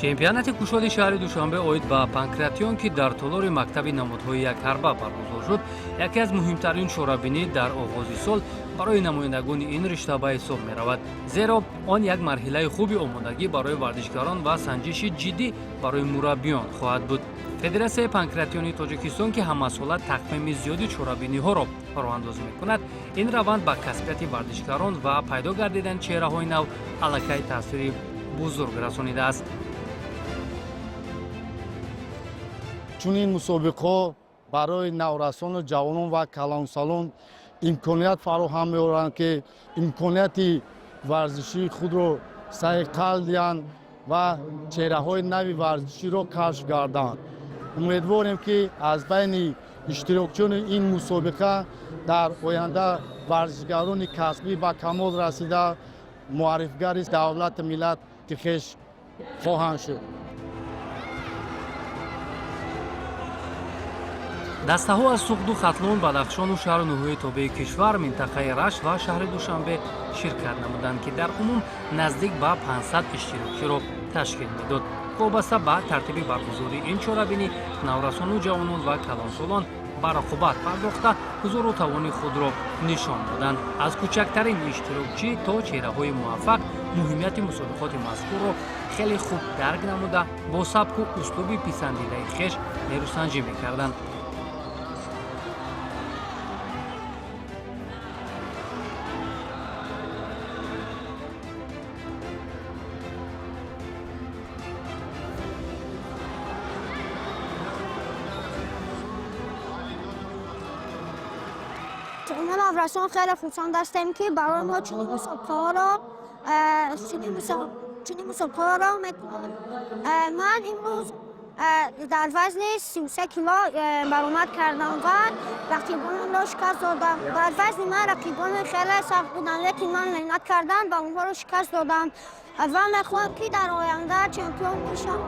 Чемпионати кушоди шаҳри Душанбе оид ба панкратион, ки дар толори мактаби намудҳои якҳарба баргузор шуд, яке аз муҳимтарин чорабинӣ дар оғози сол барои намояндагони ин ришта ба ҳисоб меравад, зеро он як марҳилаи хуби омодагӣ барои варзишгарон ва санҷиши ҷиддӣ барои мураббиён хоҳад буд. Федератсияи панкратиони Тоҷикистон, ки ҳамасола тақвими зиёди чорабиниҳоро роҳандозӣ мекунад, ин раванд ба касбияти варзишгарон ва пайдо гардидани чеҳраҳои нав аллакай таъсири бузург расонидааст. Чунин мусобиқаҳо барои наврасону ҷавонон ва калонсолон имконият фароҳам меоранд, ки имконияти варзишии худро сайқал диҳанд ва чеҳраҳои нави варзиширо кашф гарданд. Умедворем, ки аз байни иштирокчиёни ин мусобиқа дар оянда варзишгарони касбӣ ба камол расида, муаррифгари давлату миллати хеш хоҳанд шуд. Дастаҳо аз Суғду Хатлон, Бадахшону шаҳру ноҳияи тобеи кишвар, минтақаи Рашт ва шаҳри Душанбе ширкат намуданд, ки дар умум наздик ба 500 иштирокчиро ташкил медод. Вобаста ба тартиби баргузории ин чорабинӣ, наврасону ҷавонон ва калонсолон ба рақобат пардохта, ҳузуру тавони худро нишон доданд. Аз кӯчактарин иштирокчӣ то чеҳраҳои муваффақ муҳимияти мусобиқоти мазкурро хеле хуб дарк намуда, бо сабку услуби писандидаи хеш нерӯсанҷӣ мекарданд. Мо наврасон хеле хурсанд ҳастем, ки барои мо чунин мусобиқаҳоро мекунанд. Ман имрӯз дар вазни 33 кило баромад кардам ва рақибонамро шикаст додам. Дар вазни ман рақибони хеле сахт буданд, лекин ман меҳнат кардам ва онҳоро шикаст додам ва мехоҳам, ки дар оянда чемпион бошам.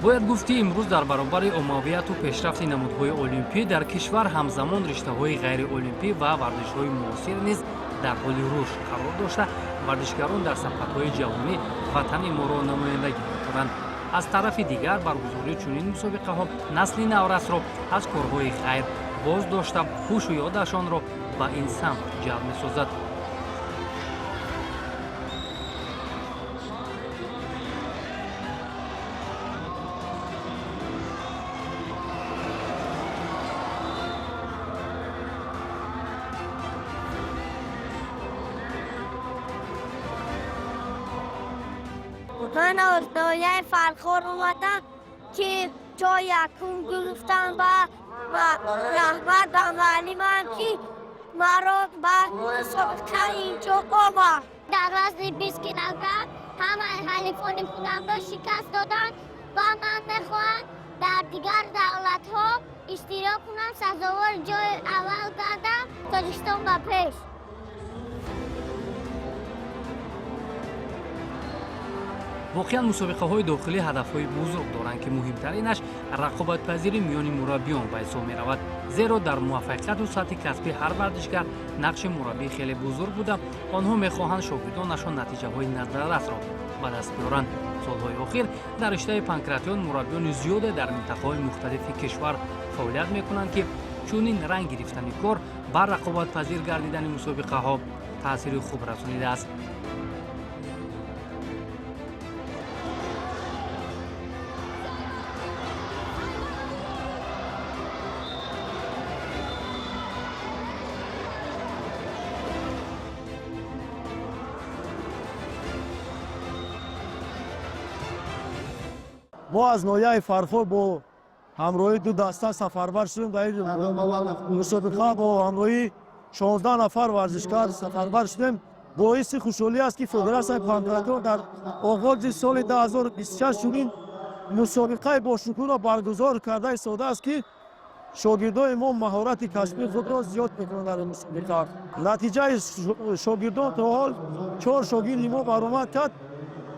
Бояд гуфт, ки имрӯз дар баробари оммавияту пешрафти намудҳои олимпӣ дар кишвар, ҳамзамон риштаҳои ғайриолимпӣ ва варзишҳои муосир низ дар ҳоли рушд қарор дошта, варзишгарон дар сабқатҳои ҷаҳонӣ ватани моро намояндагӣ мекунанд. Аз тарафи дигар, баргузории чунин мусобиқаҳо насли наврасро аз корҳои хайр боз дошта, ҳушу ёдашонро ба ин самт ҷалб месозад. Ман аз ноҳияи Фархор омадам, ки ҷои якум гирифтам ва раҳмат ба муаллимам, ки маро ба мусобиқа инҷо овард. Дар вазни 20 килограмм ҳамаи ҳалифони худамро шикаст додам ва ман мехоҳам дар дигар давлатҳо иштирок кунам, сазовори ҷои аввал гардам. Тоҷикистон ба пеш! Воқеан, мусобиқаҳои дохилӣ ҳадафҳои бузург доранд, ки муҳимтаринаш рақобатпазирӣ миёни мураббиён ба ҳисоб меравад, зеро дар муваффақияту сатҳи касбии ҳар варзишгар нақши мураббӣ хеле бузург буда, онҳо мехоҳанд шогирдонашон натиҷаҳои назаррасро ба даст биёранд. Солҳои охир дар риштаи панкратион мураббиёни зиёде дар минтақаҳои мухталифи кишвар фаъолият мекунанд, ки чунин ранг гирифтани кор бар рақобатпазир гардидани мусобиқаҳо таъсири хуб расонидааст. Мо аз ноҳияи Фархор бо ҳамроҳии ду даста сафарбар шудем. Дар ин мусобиқа бо ҳамроҳии 16 нафар варзишкар сафарбар шудем. Боиси хушҳолӣ аст, ки Федератсияи панкратион дар оғози соли 2026 чунин мусобиқаи бошукӯҳро баргузор карда истодааст, ки шогирдони мо маҳорати касбии худро зиёд мекунанд. Дар ин мусобиқа натиҷаи шогирдон то ҳол чор шогирди мо баромад кард.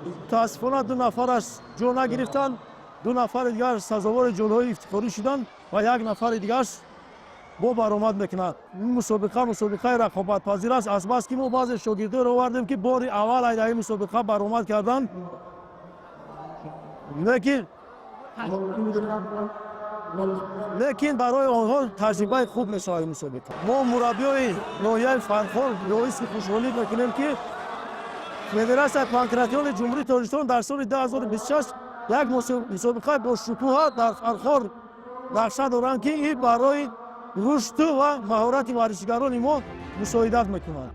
Мутаассифона, ду нафараш ҷо нагирифтанд, ду нафари дигар сазовори ҷойҳои ифтихорӣ шуданд ва як нафари дигараш Бо баромад мекунад. Ин мусобиқа мусобиқаи рақобатпазир аст, азбаски мо баъзе шогирдоро овардем, ки бори аввал дар ин мусобиқа баромад карданд, лекин барои онҳо таҷрибаи хуб мешавад ин мусобиқа. Мо, мураббиёи ноҳияи Фархор, боиси хушҳолӣ мекунем, ки Федератсияи панкратиони Ҷумҳурии Тоҷикистон дар соли 2026 як мусобиқаи бошукӯҳа дар Фархор нақша доранд, ки ин барои рушду ва маҳорати варзишгарони мо мусоидат мекунад.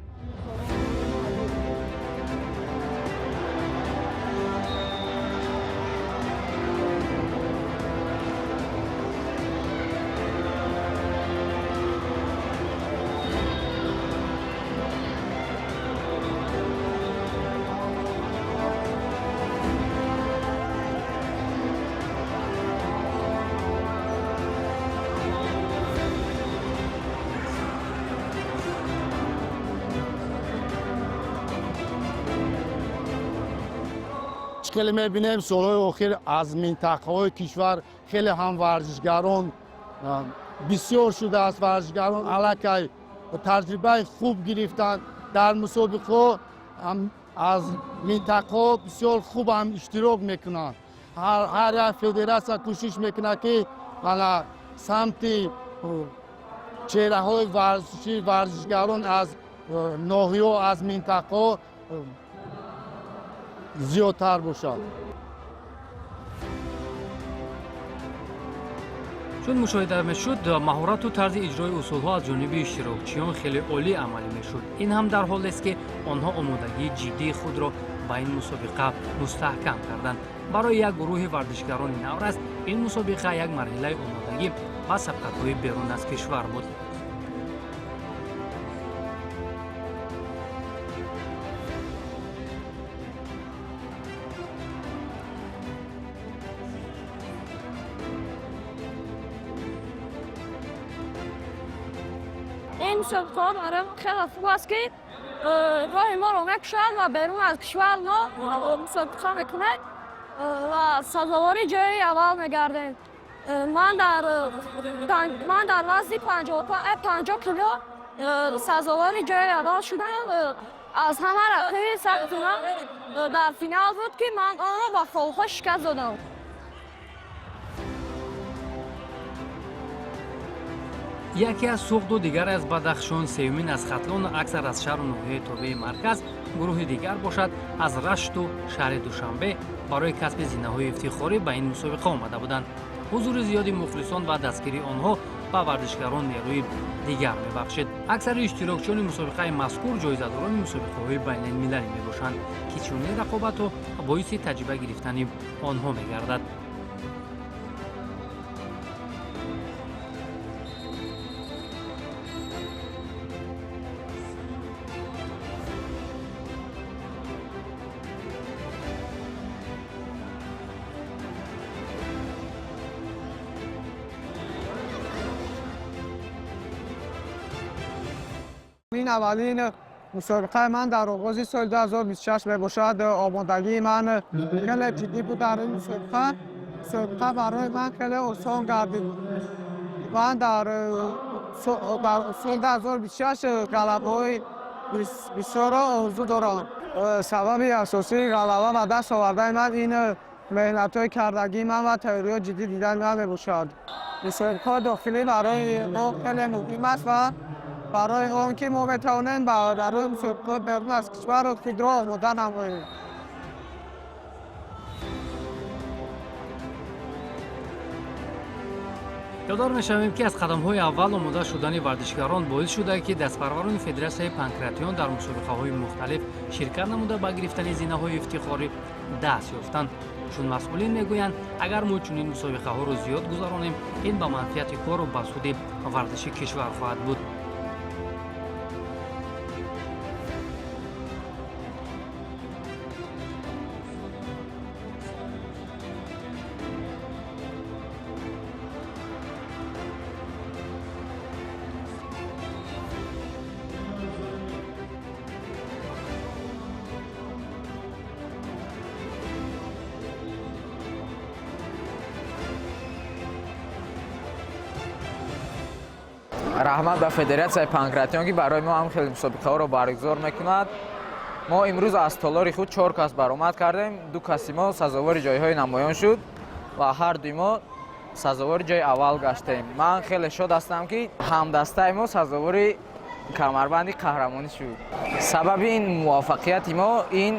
Чӣ хеле мебинем, солҳои охир аз минтақаҳои кишвар хеле ҳам варзишгарон бисёр шудааст. Варзишгарон аллакай таҷрибаи хуб гирифтанд, дар мусобиқаҳо аз минтақаҳо бисёр хуб ҳам иштирок мекунанд. Ҳар як федератсия кӯшиш мекунад, ки ана самти чеҳраҳои варзишӣ, варзишгарон аз ноҳияҳо, аз минтақаҳо зиёдтар бошад. Чун мушоҳида мешуд, маҳорату тарзи иҷрои усулҳо аз ҷониби иштирокчиён хеле олӣ амалӣ мешуд. Ин ҳам дар ҳолест, ки онҳо омодагии ҷиддии худро ба ин мусобиқа мустаҳкам карданд. Барои як гурӯҳи варзишгарони наврас ин мусобиқа як марҳилаи омодагӣ ба сабқатҳои берун аз кишвар буд. Ин мусобиқаҳо барои мо хеле хуб аст, ки роҳи моро мекушояд ва берун аз кишвар мо мусобиқа мекунем ва сазовори ҷои аввал мегардем. Ман дар вазни 50 кило сазовори ҷои аввал шудам. Аз ҳама рақиби сахти ман дар финал буд, ки ман онро ба холҳо шикаст додам. Яке аз Суғду, дигаре аз Бадахшон, сеюмин аз Хатлон, аксар аз шаҳру ноҳияи тобеи марказ, гурӯҳи дигар бошад аз Рашту шаҳри Душанбе барои касби зинаҳои ифтихорӣ ба ин мусобиқа омада буданд. Ҳузури зиёди мухлисон ва дастгирии онҳо ба варзишгарон нерӯи дигар мебахшид. Аксари иштирокчиёни мусобиқаи мазкур ҷоизадорони мусобиқаҳои байналмилалӣ мебошанд, ки чунин рақобатҳо боиси таҷриба гирифтани онҳо мегардад. Ин аввалин мусобиқаи ман дар оғози соли 2026 мебошад. Омодагии ман хеле ҷиддӣ буд дар ин мусобиқа. Мусобиқа барои ман хеле осон гардид. Ман дар соли 2026 ғалабаҳои бисёрро орзу дорам. Сабаби асосии ғалаба ба даст овардани ман ин меҳнатҳои кардагии ман ва тайёриҳои ҷиддӣ дидани ман мебошад. Мусобиқаҳои дохилӣ барои мо хеле муҳим аст ва барои он ки мо метавонем барои мусобиқаҳои берун аз кишвар худро омода намоем. Ёдовар мешавем, ки аз қадамҳои аввал омода шудани варзишгарон боис шуда, ки дастпарварони Федератсияи панкратион дар мусобиқаҳои мухталиф ширкат намуда, ба гирифтани зинаҳои ифтихорӣ даст ёфтанд. Чун масъулин мегӯянд, агар мо чунин мусобиқаҳоро зиёд гузаронем, ин ба манфиати кору ба суди варзиши кишвар хоҳад буд. Раҳмат ба федератсияи панкратион, ки барои мо ҳам хеле мусобиқаҳоро баргузор мекунад. Мо имрӯз аз толори худ чор кас баромад кардем, ду каси мо сазовори ҷойҳои намоён шуд ва ҳар дуи мо сазовори ҷои аввал гаштем. Ман хеле шод ҳастам, ки ҳамдастаи мо сазовори камарбанди қаҳрамонӣ шуд. Сабаби ин муваффақияти мо ин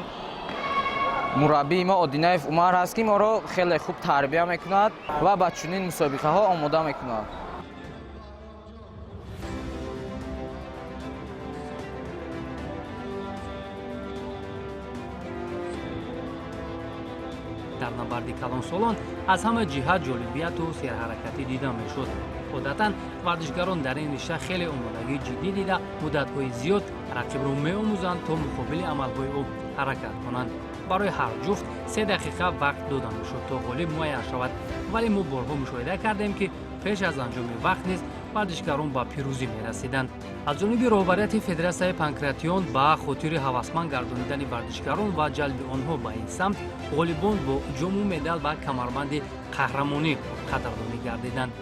мураббии мо Одинаев Умар ҳаст, ки моро хеле хуб тарбия мекунад ва ба чунин мусобиқаҳо омода мекунад. Дар набарди калонсолон аз ҳама ҷиҳат ҷолибияту серҳаракатӣ дида мешуд. Одатан варзишгарон дар ин ришта хеле омодагии ҷиддӣ дида, муддатҳои зиёд рақибро меомӯзанд, то муқобили амалҳои ӯ ҳаракат кунанд. Барои ҳар ҷуфт 3 дақиқа вақт дода мешуд, то ғолиб муайян шавад, вале мо борҳо мушоҳида кардем, ки пеш аз анҷоми вақт низ варзишгарон ба пирӯзӣ мерасиданд. Аз ҷониби роҳбарияти федератсияи панкратион ба хотири ҳавасманд гардонидани варзишгарон ва ҷалби онҳо ба ин самт ғолибон бо ҷому медал ва камарбанди қаҳрамонӣ қадрдонӣ гардиданд.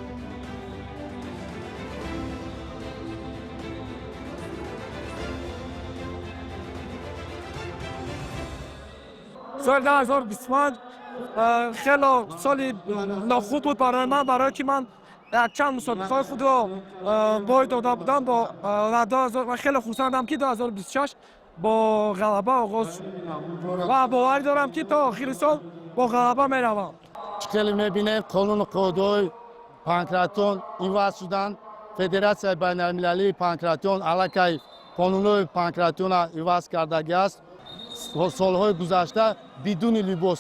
Соли 2025 хело соли нохуб буд барои ман, барое ки ман якчанд мусобиқаҳои худро бой дода будам ва хеле хурсандам, ки 2026 бо ғалаба оғоз шуд ва боварӣ дорам, ки то охири сол бо ғалаба меравам. Чӣ хеле мебинем, қонуну қоидаҳои панкратион иваз шуданд. Федератсияи байналмилалии панкратион аллакай қонунҳои панкратиона иваз кардагӣ аст. Солҳои гузашта бидуни либос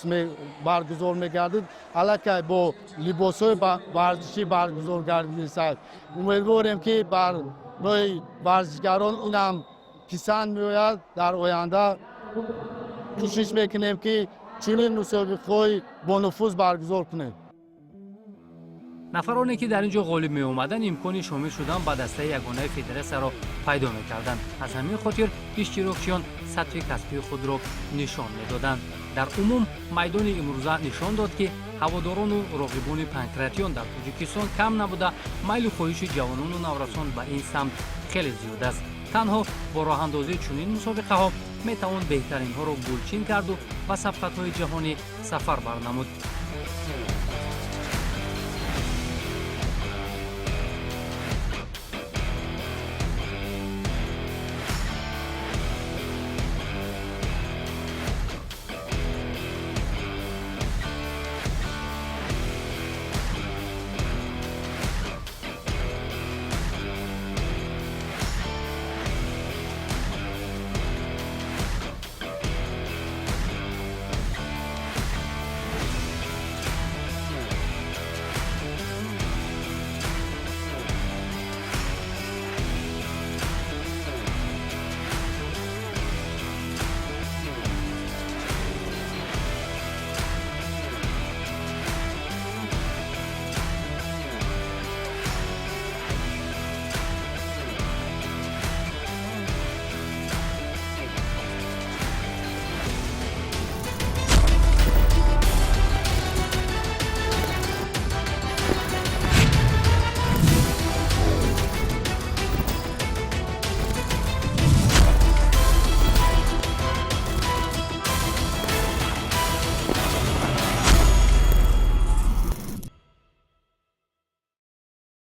баргузор мегардид, аллакай бо либосҳои варзишӣ баргузор гардидааст. Умедворем, ки барои варзишгарон инам писанд меояд. Дар оянда кӯшиш мекунем, ки чунин мусобиқаҳои бонуфуз баргузор кунем. Нафароне ки дар ин ҷо ғолиб меомаданд, имкони шомил шудан ба дастаи ягонаи федератсияро пайдо мекарданд. Аз ҳамин хотир иштирокчиён сатҳи касбии худро нишон медоданд. Дар умум майдони имрӯза нишон дод, ки ҳаводорону роғибони панкратион дар Тоҷикистон кам набуда, майлу хоҳиши ҷавонону наврасон ба ин самт хеле зиёд аст. Танҳо бо роҳандозии чунин мусобиқаҳо метавон беҳтаринҳоро гулчин карду ба сабқатҳои ҷаҳонӣ сафар барнамуд.